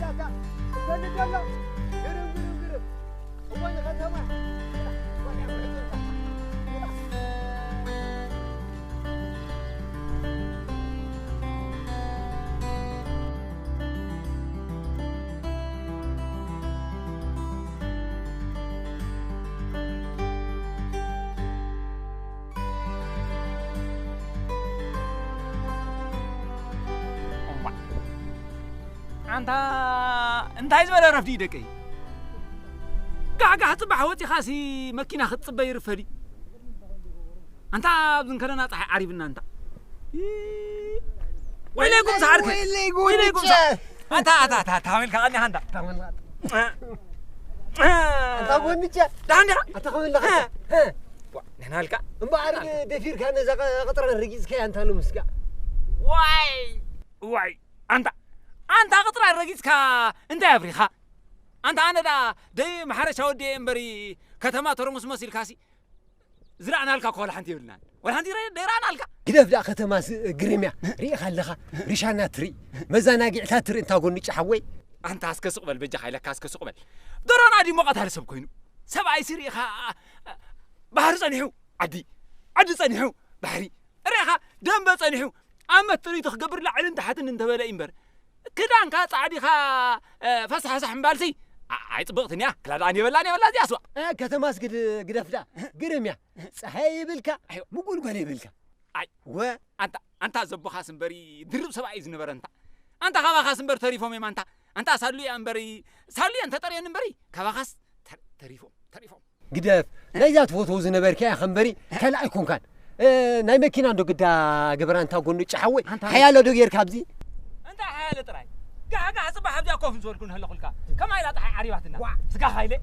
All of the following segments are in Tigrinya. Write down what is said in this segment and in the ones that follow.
ላታ እተሊ ዘሎ ግርም ግርም ግርም። እሞ ንኸተማ ኣንታ እንታይ ዝበለ ረፍዲ ደቀይ? ጋሕጋሕ ጽባሕ ወጺኻሲ መኪና ክትጽበይ ርፈዲ። ኣንታ ኣብዚ እንከለና ጸሓይ ዓሪብና ኣንታ። ይ-፣ ወይለይኩም ሰዓርከ። ወይለይ ወይለይኩም ጉንጨ። ሰዓ-፣ ኣታ፣ ኣታ፣ ኣታ፣ ኣታ፣ ሃመልካ ቀኒኻ ኣንታ። ታመልካ። ኣታ ጎንጨ። ደሓን ዲኻ? ኣታ ከመይ ኣለኻ? እ። እ። ዋ፣ ንሕና ሃልካ? እምበኣር ደፊርካ ነዛ ቀ-፣ ቅጥራ ረጊጽካያ ኣንታ ሎምስካ። ዋይ፣ ዋይ፣ ኣንታ፣ ኣንታ ቅጥራ ረጊጽካ እንታይ ኣብሪኻ? ኣንታ ኣነ ደኣ ደይ ማሕረሻ ወዲ እየ እምበሪ ከተማ ተረሙስ መሲልካሲ ዝረኣናልካ እኮ ዋላ ሓንቲ የብልናን። ዋላ ሓንቲ ረ-፣ ደይረኣናልካ። ግደፍ ደኣ ከተማስ ግርምያ ርኢኻ ኣለኻ። ሪሻና ትርኢ፣ መዘናግዕታት ትርኢ እንታ ጎንጭ ሓወይ። ኣንታ እስከ ስቕ በል በጃኻ ኢለካ እስከ ስቕ በል። ደሮና ድዩ ሞቐት ኣለ ሰብ ኮይኑ? ሰብኣይሲ ርኢኻ ባህሪ ጸኒሑ ዓዲ፣ ዓዲ ጸኒሑ ባሕሪ፣ ርኢኻ ደንበ ጸኒሑ ኣመት ጥሪቱ ክገብር ላዕልን ታሕትን እንተበለ እዩ እምበር፣ ክዳንካ ጻዕዲኻ፣ እ፣ ፈሳሕሳሕ እምባልሲ፣ ኣ-፣ ኣይጽብቕትን እያ። ክላ ደኣ የበላን የበላ እዚኣ ስዋ። እ፣ ከተማስ ግድ-፣ ግደፍ ደኣ። ግርም እያ። ጸሓይ ይብልካ፣ ኣይዋ። ምጉልጓል ይብልካ። ኣይ፣ ወ። ኣንታ፣ ኣንታ ዘቦኻስ እምበሪ ድርብ ሰብኣይ እዩ ዝነበረ ኣንታ። ኣንታ ካባኻስ እምበር ተሪፎም እዮም ኣንታ። ኣንታ ሳሉ እያ እምበሪ፣ ሳሉ እያ እንተጠርየን እምበሪ፣ ካባኻስ ተር-፣ ተሪፎም፣ ተሪፎም። ግደፍ፣ ናይዛ ትፈትዎ ዝነበርካያ ከንበሪ ካልእ ኣይኮንካን። እ፣ ናይ መኪና እንዶ ግዳ ግበራ እንታ ጎኑ ጭሓወይ፣ ኣንታ ሓያሎ ዶ ጌርካ ኣብዚ? እንታይ ሓያሎ ጥራይ? ጋሕ ጋሕ ጽባሕ ኣብዚኣ ኮፍ ምስ በልኩ ንህለኹልካ። ከማይ ኢላ ጸሓይ ዓሪባትና። ዋ። ስጋኻ ኢለ።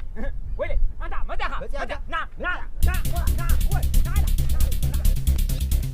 ወይለ፣ ኣንታ መጺኣኻ። መጺኣካ? መጺኣ፣ ና፣ ና፣ ና፣ ዋ፣ ና፣ ወይ፣ ና፣ ና፣ ና።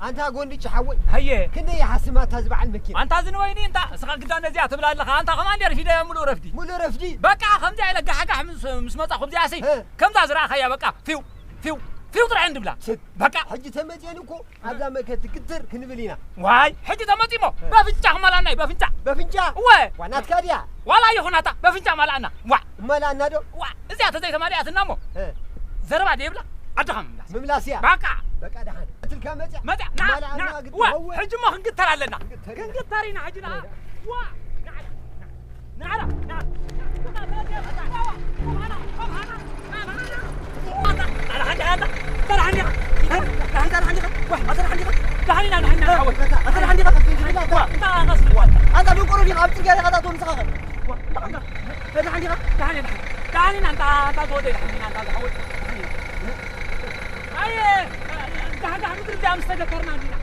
ኣንታ ጎንድጭ ሓወይ፣ ሃየ። ክንደይ ይሓስም ኣታ ዝበዓል መኪና? ኣንታ ዝንወይኒ እንታ፣ እስኻ ግዳ ነዚኣ ትብላ ኣለኻ። ኣንታ ከማን ድያ ረፊዳ እያ ሙሉእ ረፍዲ። ሙሉእ ረፍዲ? በቃ ከምዚኣ ኢለ ጋሕጋሕ ምስ፣ ምስ መጻኹ እዚኣ ሲ፣ እ። ከምዛ ዝረኣኻያ በቃ ፊው፣ ፊው፣ ፊው ጥራይ እንድብላ። ስብ። በቃ። ሕጂ ተመጽየን እኮ ኣብዛ መከት ክትር ክንብል ኢና። ዋይ፣ ሕጂ ተመጺሞ። እ። በፍንጫ ክመላና እዩ፣ በፍንጫ። በፍንጫ? እወ። ዋ፣ ናትካ ድያ? ዋላ ይኹን ኣታ፣ በፍንጫ መላእና። ዋ። እመላእና ዶ? ዋ፣ እዚኣ ተዘይተማሊኣትና እሞ። እ። ዘረባ ደይብላ፣ ዓድኻ ምምላስ። ምምላስ እያ። በቃ። በቃ፣ ደሓን። እትልካ መጽያ። መጽያ፣ ና፣ እመላእና ና። ግዲ ዋ፣ ኸውን። ሕጂ እሞ ክንግተር ኣለና። ክንግተር ኢና። ክንግተር ኢና ሕጂ፣ ና። ዋ፣ ና፣ ና። ኣየ፣ ጋሕጋሕ ምድሪ እዚኣ ምስ ተገተርና እንዲና።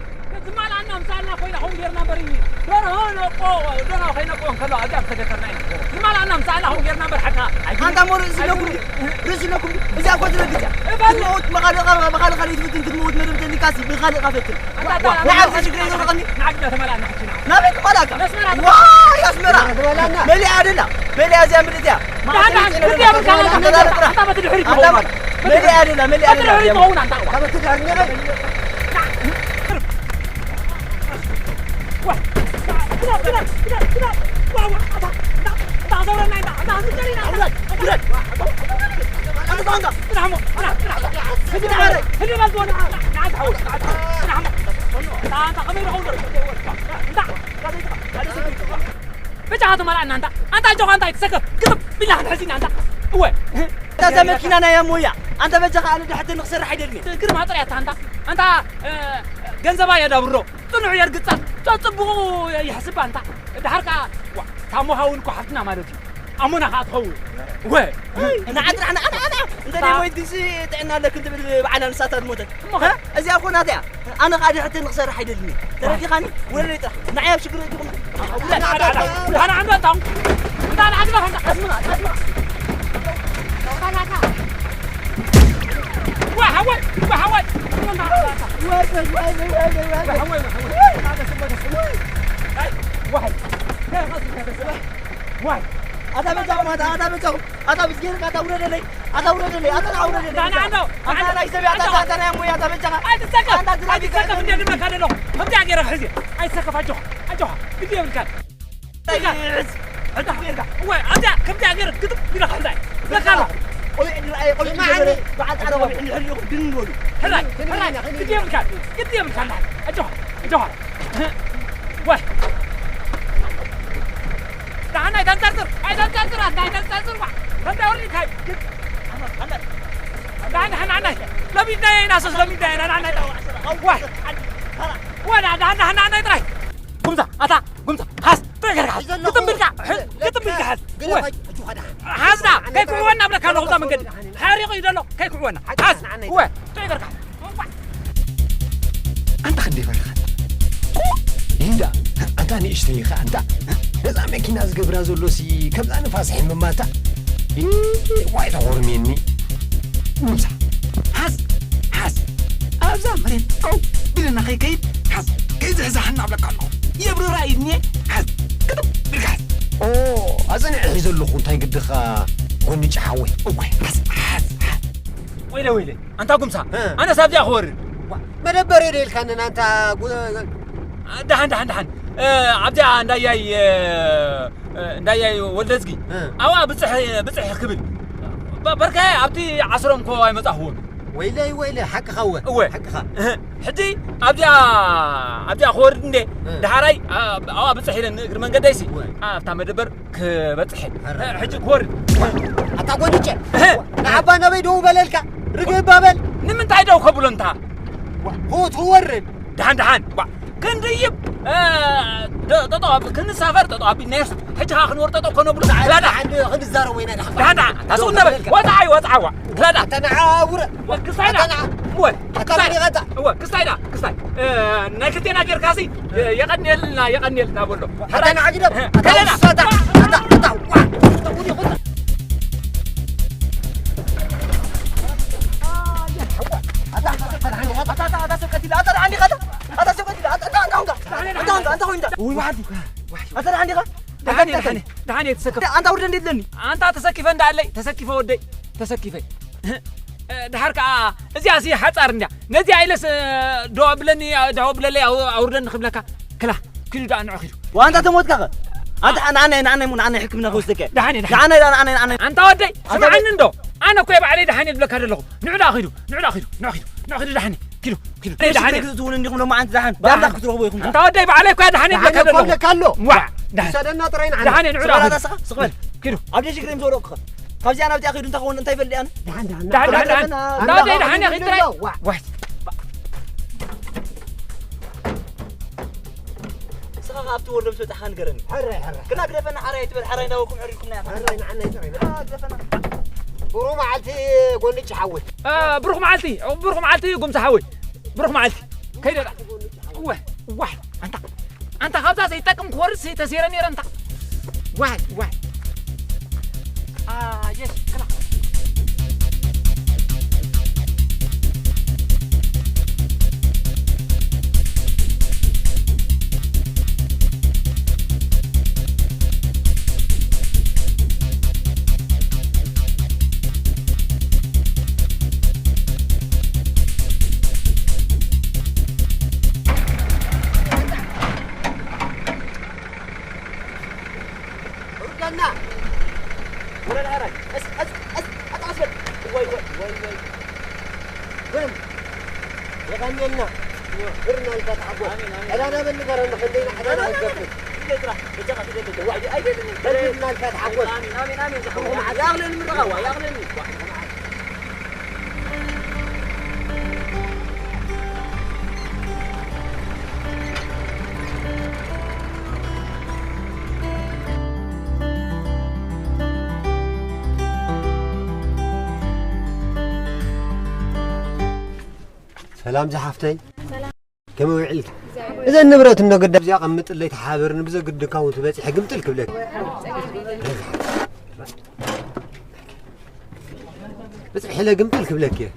ዝማልኣና ምሳልና ኮይና ኸውን ጌርና እምበር፣ ደርሆ ነቆ፣ ደርሆ ከይነቆ እንከሎ ኣብዚኣ ምስ ተገተርና ኢና። ዝማልኣና ምሳልና ኸውን ጌርና እምበር፣ ሓቅኻ። ኣንታ እሞ ርእሲ ኣለኩም ድዩ? ርእሲ ኣለኩም ድዩ? እዚኣ እኮ ትረግጽ እያ። እባብ ክትመውት መኻልእኻ፣ መኻልእኻ ለይትፍትን ክትመውት መደብ ተሊካሲ ብኻልእኻ ፈትን። ኣንታ፣ ኣንታ፣ ንዓብ ኣንታ፣ ሽግር የለውኸኒ። ንዓብ ተመላእና ሕጂ ንዓብ። ናበይ ክመላእካ? ነስመራ። ዋይ፣ ኣስመራ። መሊኣ ደላ። መሊኣ እዚኣ ምድሪ እዚኣ። ደሓን፣ ደሓን፣ ግዲ የብልካ፣ ኣንታ፣ ኣንታ በቲ ድሕሪት ኣንታ ትኸውን። መሊኣ ደላ፣ መሊኣ በቲ ደላ። ድሕሪት ትኸውን፣ ኣንታ። ካብ እቲ ድሕሪ ነቐ። ዋ፣ ግዳ፣ ግዳ፣ ግዳ፣ ግዳ። ዋ፣ ዋ፣ ኣታ፣ ኣታ፣ ኣታ፣ ዘውረና፣ ኣታ፣ ኣታ፣ ኣታ፣ ኣታ፣ ኣውረድ፣ ውረድ። ኣታ፣ ኣታ፣ ኣታ። ኣታ፣ ኣታ። ግዳ፣ ሞ፣ ግዳ፣ ግዳ። ግዳ፣ ግዳ። ግዳ፣ ግዳ። ኣታ፣ ኣታ፣ ከመይ ይኸውን? ኣታ። ብጫ ተመላእና ኣንታ፣ ኣንታ ኣጆኻ ኣንታ ኣይትሰከፍ፣ ግጥም ቢላ ክንሕዝና ኣንታ። እወ። እታ መኪና ናይ ኣሞያ፣ ኣንታ በጃኻ ኣነ ድሕቲ ንክሰርሕ ኣይደልን እየ። ግርማ ጥርያታ ኣንታ፣ ኣንታ፣ እ፣ ገንዘባ የዳብሮ፣ ጽኑዕ የርግጻ፣ ጸጽቡቑ ይሕስባ ኣንታ። ድሓር ከኣ፣ ዋ፣ ታሞኻ እውን እኮ ሓፍትና ማለት እዩ። ኣሞና ከኣ ትኸውን። እወ። ንዓ ጥራሕ፣ ንዓ፣ ንዓ፣ ንዓ። እንተ ደይ ሞይት ግንሲ ጥዕና ኣለክን ትብል በዓል ኣንስታት ሞተት። እሞ ኸ? እዚኣ እኮ ናተይ እያ። ኣነ ኸኣ ድሕተይ ንኽሰርሕ ኣይደልን እየ። ተረዲኻኒ? ወለለይ ጥራሕ። ንዓይ ኣብ ሽግር እትኹም። ኣታ ኣታ በጃኹ ኣታ ብዝጌርካ ኣታ ውረደለይ ኣታ ውረደለይ ኣታ ኣታ ውረደለይ ኣታ ናይ ሰብ ኣታ ኣታ ናይ ሞያ ኣታ በጃኻ ኣይትሰከፍ ኣይትሰከፍ እንደ ድመካ ደለኹ ከምዚኣ ገይረ ክሕዚ ኣይትሰከፍ ኣጆኻ ኣጆኻ ግዲ የብልካን እወ ኣብዚኣ ከምዚኣ ገይረ ግጥም ኢለ ክሕዛ በካ ኣለኹ ቆልዕ ድረኣየ ቆልዕ ገበረ በዓል ፃዕዳ ቆልዕ እንድሕር ኢኹም ድን በሉ ሕራይ ሕራይ ግዲ የብልካን ግዲ የብልካን ኣጆኻ ኣጆኻ ወይ ዳሓን ኣይተንጠርጥር ኣይተንጠርጥር ኣታ ኣይተንጠርጥር ዋ ከምዳ ወርዲካይ ዳሓን ዳሓን ዳሓን ዳሓን ለሚድናዮ ኢና ሶስ ለሚድናዮ ኢና ዳሓን ኣይጠ ዋ ወላ ዳሓን ዳሓን ዳሓን ኣይጥራይ ጉምዛ ኣታ ጉምዛ ሓዝ ጥዕገርካ ግጥም ብልካ ግጥም ብልካ ሓዝ ሓዝና ከይክዕወና ብለካ ኣለኹ እዛ መንገዲ ሓሪቑ እዩ ዘሎ ከይክዕወና ሓዝ ወ ጥዕገርካ ኣንታ ክንደይ ፈሪኻ እንዳ ኣንታ ንእሽተይ ኢኻ ኣንታ ነዛ መኪና ዝገብራ ዘሎሲ ከምዛ ንፋስ ሕምማታ ዋይ ተኾርሜኒ ጉምዛ ሓዝ ሓዝ ኣብዛ መሬት ቀው ኢልና ከይከይድ ሓዝ ከይዝሕዛሓና ብለካ ኣለኹ የብርራ ኢድኒ ሓዝ ክትም ኢልካ ሓዝ ኣፀኒዐ ሒዘ ኣለኹ እንታይ ግድኻ ጎንጭ ሓወይ እዋይ ሓዝ ሓዝ ሓዝ ወይለ ወይለ ኣንታ ጉምሳ ኣነስ ኣብዚኣ ክወርድ መደበር የደ ኢልካንን ኣንታ ደሓን ደሓን ደሓን ኣብዚኣ እንዳያይ እንዳያይ ወልደዝጊ ኣብኣ ብፅሕ ብፅሕ ክብል በርከ ኣብቲ ዓስሮም ኮ ኣይመፃኽዎም ወይለይ ወይለ ሓቅኻ ወ እወ ሓቅኻ ሕጂ ኣብዚኣ ኣብዚኣ ክወርድ እንደ ደሓራይ ኣብኣ ብፅሕ ኢለ ንእግሪ መንገደይሲ ኣብታ መደበር ክበፅሕ ሕጂ ክወርድ ኣታ ጎዲጨ ንዓባ ነበይ ደው በለልካ ርግብ ኣበል ንምንታይ ደው ከብሎ እንታ ትወርድ ደሓን ደሓን ክንድይብ ጠጠው ክንሳፈር ጠጠው ኣቢልናዮስ ሕጂ ከዓ ክንወር ጠጠው ኮነብሉ ላዳ ክንዛረብ ወይና ደሓን ደሓን ታስኡ ነበል ወፃዓይ ወፃዓዋ ላዳ ተናዓውረ ክስታይዳ እወ ክስታይዳ ክስታይ ናይ ክልቴና ጌርካሲ የቐንየልና የቐንየልና በሎ ሓዳና ዓጊደም ከለና ደሓን እየ ተሰከፍ ኣንታ ተሰኪፈ እንዳ ኣለይ ተሰኪፈ ወደይ ተሰኪፈ ድሓር ከዓ እዚኣ ሲ ሓፃር እንድያ ነዚኣ ኢለስ ዶ ኣብለኒ ዶ ኣብለለይ ኣውርደኒ ክብለካ ክላ ኪዱ ደኣ ንዑ ኪዱ ዋንታ ተሞትካ ኸ ኣንታ ንኣነ ንኣነ ንኣነ ሕክምና ክወስደካ ደሓን ደሓን ኣንታ ወደይ ስምዓኒ እንዶ ኣነ እኮ ባዕለይ ደሓን የብለካ ዘለኹ ንዑ ደኣ ኪዱ ንዑ ደኣ ኪዱ ንዑ ኪዱ ንዑ ኪዱ ደሓን ኪዱ ኪዱ ደሓን ክትውን እንዲኹም ሎማዓንቲ ደሓን ባዕላ ክትረኽቦ ኢኹም ኣንታ ወደይ ባዕለይ እኮ ደሓን የብለካ ዘለኹ ኣሎ ዋ ደሓን ሰደና ጥራይ ንዓና ደሓን ንዑ ደኣ ኪዱ ስቕ በል ኪዱ ኣብ ደሽ ግሬም ዘውረቕኩ ካብዚኣ ናብዚኣ ኪዱ እንታይ ክኸውን እንታይ ይፈልጥ ኣነ ደሓን ደሓን ደሓን ደሓን ደሓን ደሓን ደሓን ደሓን ደሓን ደሓን ንስኻ ኣብቲ ወርዶ ምስ በጻሕካ ንገረኒ። ሕራይ ሕራይ። ግና ግደፈና ሓራይ ኣይትበል ሓራይ እንዳበልኩም ዕሪርኩምና ኢኻ። ሕራይ ንዓና ይጽረይ። ግደፈና። ብሩህ መዓልቲ ጎንጭ ሓወይ። ብሩኽ መዓልቲ ብሩኽ መዓልቲ ጉምሳ ሓወይ ብሩኽ መዓልቲ ከይደ እወ ዋይ ኣንታ ኣንታ ካብዛ ዘይጠቅም ክወርድ ተሴረ ነይረ እንታ ዋይ ዋይ ኣየሽ ክላ ردنا ولا العرق اس اس اس اتعصب وي وي وي وي وين يغني لنا غيرنا الفتح ابوك انا انا من نقرا نخلينا حدا انا نقفل بدنا الفتح ابوك امين امين امين يا اغلى من الغوا يا اغلى من ሰላም ዝሓፍተይ ከመይ ውዒልኪ? እዘን ንብረት እንዶ ግዳ ኣብዚኣ ቀምጥለይ ተሓባበርኒ ብዘግድካ እውን ትበፂሒ ግምጥል ክብለኪ። ብፅሕለ ግምጥል ክብለኪ እየ።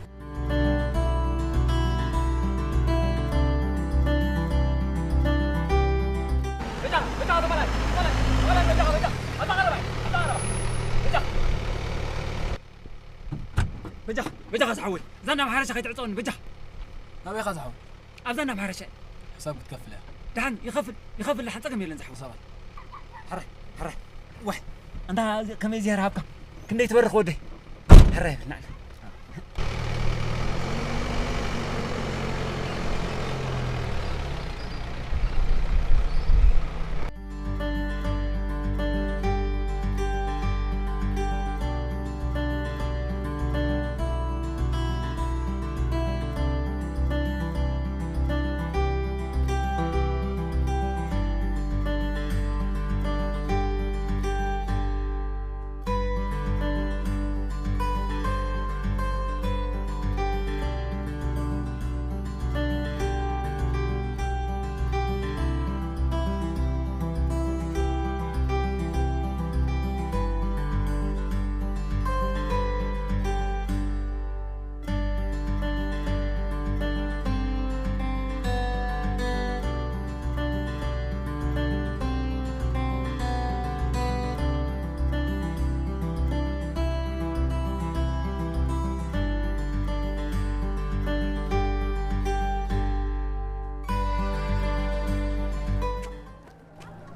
በጃኻ፣ በጃኻ ዝሓወይ፣ እዛ ናብ ሓረሻ ከይትዕጸወኒ በጃኻ። ናበይ ኢኻ ዝሓወይ? ኣብዛ ናብ ሓረሻ። ሕሳብ ክትከፍል እያ። ደሓን ይኸፍል፣ ይኸፍል፣ ደሓን ጸገም የለን ዝሓወይ። ሕሳባት። ሕራይ፣ ሕራይ። ዋይ፣ ኣንታ እዚ ከመይ ዝያር ሃብካ? ክንደይ ትበርኽ ወደይ? ሕራይ፣ ናዕለ።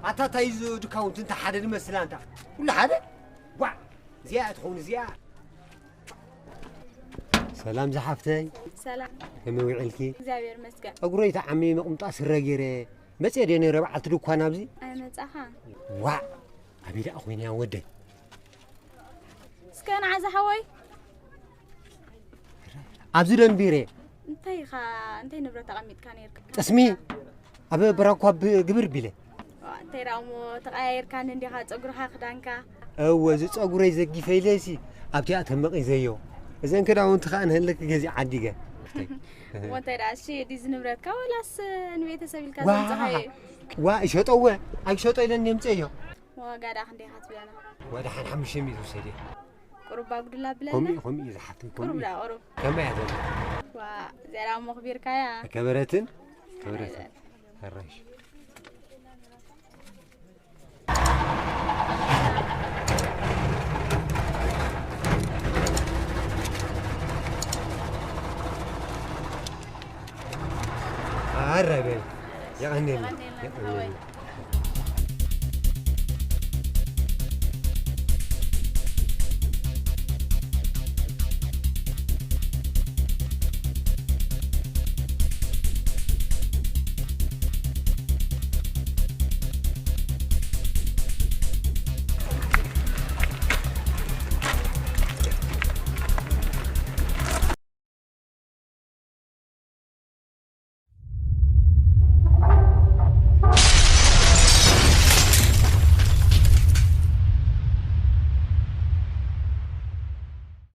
ኣታ ታይ እዚ ድካውንት እንተ ሓደ ንመስል ኣንታ ኩሉ ሓደ ጓዕ እዚኣ ትኸውን እዚኣ። ሰላም ዝሓፍተይ። ሰላም። ከመይ ውዒልኪ? እግዚኣብሔር ይመስገን። ጸጉረይ ተዓሚ መቕምጣ ስረ ገይረ መጽየ ድየ ነይረ በዓልቲ ድኳን ኣብዚ? ኣይመጻኻን። ዋዕ ኣበይ ደኣ ኮይነ እያ ወደይ? እስከ ንዓ ዝሓወይ። ኣብዚ ደንቢረ። እንታይ ኢኻ እንታይ ንብረት ኣቐሚጥካ ነይርካ? ጠስሚ ኣብ ብራኳ ብ- ግብር ቢለ። ዋ፣ እንታይ ደኣ እሞ ተቐያይርካኒ እንዲኻ ጸጉርኻ ክዳንካ? እወ እዚ ጸጉረይ ዘጊፈ ኢለሲ ኣብቲኣ ተመቒዘዮ። እዘን ክዳውንቲ ከኣ ንህልክ ገዚእ ዓዲገ። እሞ እንታይ ደኣ እሺ ዲዚ ንብረትካ ወላስ ንቤተሰብ ኢልካ ዋ ዘምጻኻዮ? ዋ ይሸጠወ ኣይሸጦ ኢለኒ የምጽአዮ። ዋጋ ደኣ ክንደይ ኢኻ ትብለና? ወደ ሓን ሓሙሽተ ሚእቲ ውሰድ እየ። ቁሩብ ኣጉድላ ብለና። ከምኡ እዩ፣ ከምኡ እዩ ዝሓፍተይ፣ ከምኡ ቁሩብ እዩ። ደኣ ቁሩብ። ከመይ እያ ዘላ? ዋ፣ እዚኣ ደኣ እሞ ኣኽቢርካያ። ከበረትን፣ ከበረትን። ሕራሽ። ኣረ በል። የቐንየልና። የቐንየልና። የቐንየልና።